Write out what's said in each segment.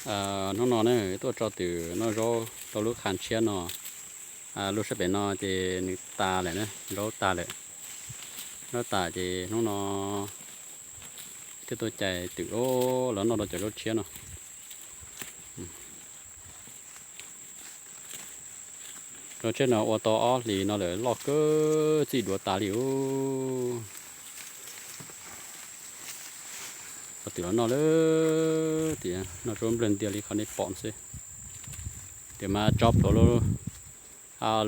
Hnub no ne tuaj tso twm noj zaub rau lub qha tshiab no. Lub sab pem no ces nws tas lawm na, zaub tas lawm. Zaub tas ces hnub no thiaj tuaj cais twm los noj rau cov zaub tshiab no. Zaub tshiab no ua tau ob hlis no lawm, loj kawg, txij duav tas li ub. Ua twm los noj lawm tias noj zaub nplawg ntiag li qhov nej pom xwb. Twm mas tso plaws lub,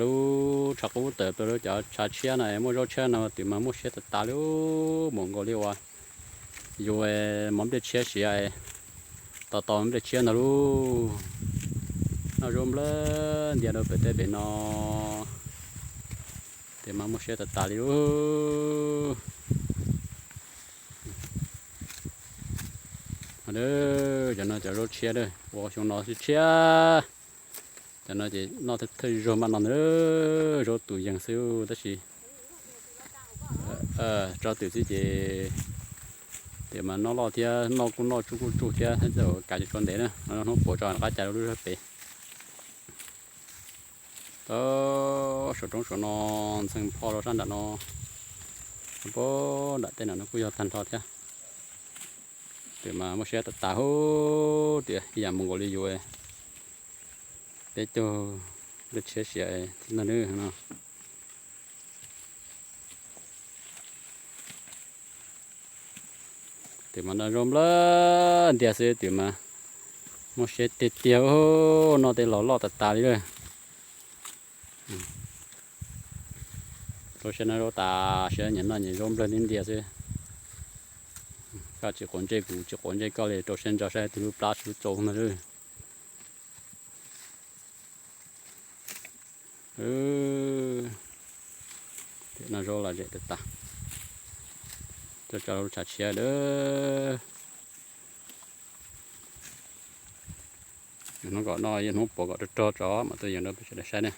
lub tshav qub tawm plaws lub cov tshav tshiab no, muaj zaub tshiab no twm mas muaj siab tas tas li ub, mus nkaus li uas yus mov nplej tshiab siav, tos tos nplej tshiab ntag lauj. Noj zaub nplawg ntiag rau pem tej pem no, twm mas muaj siab tas tas li lauj. Cov no cov zaub tshiab ua xyoo no tshiab. Cov no ces noj thawj zaug mam noj ntag, zaub tus yees xwb tab sis tso twm xwb ces twm mas noj loj thiab, noj kuj noj, tsuj kuj tsuj thiab, kav tsij tso ntev na, hnub puav tso qab cas rau lub sab pem. Tau saum roob saum no, ntxhee pho rau sab nram no, pab nram tej no no kuj yog tag nrho thiab. Twm mas muaj siab tas tas hub, tias ib yam mus nkaus li yus peb caug nplej tshiab siav thiab ntag no. Twm mas noj zaub nplawg ntiag xwb, twm mas muaj siab tiag tiag, noj tej los loj tas tas li lawm. Rau siab noj zaub tas siab, nyias noj nyias zaub nplawg ntiag ntiag xwb. Koj tsis quav ntsej kuv, tsis quav ntsej koj li, rau siab ntso saib twg lub plab lub tsau ntag. Noj zaub los zem tas tas. Coj tso lub tshav tshiab lawm. Hnub kom noj, hnub puav kom rog rog tso mam tuaj yees rau peb sawv daws saib ne.